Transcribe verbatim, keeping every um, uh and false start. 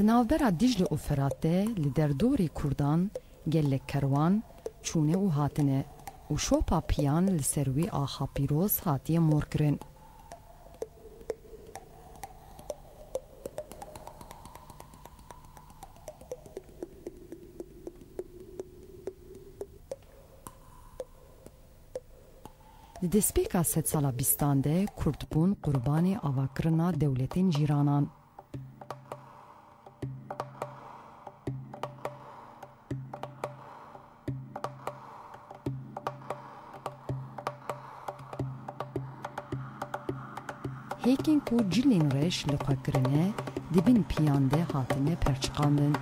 Navbera Dîcle û Firat de li derdorê Kurdan gelek kerwan çûne û hatine û şopa piyan li ser wî axa pîroz hatiye morkirin. Di destpêka sedsala bîstan de Kurd bûn qurbanê avakirina dewletên cîranan. Hêkên ku cilên reş li xwe kirine, di bin piyan de hatine perçiqandin.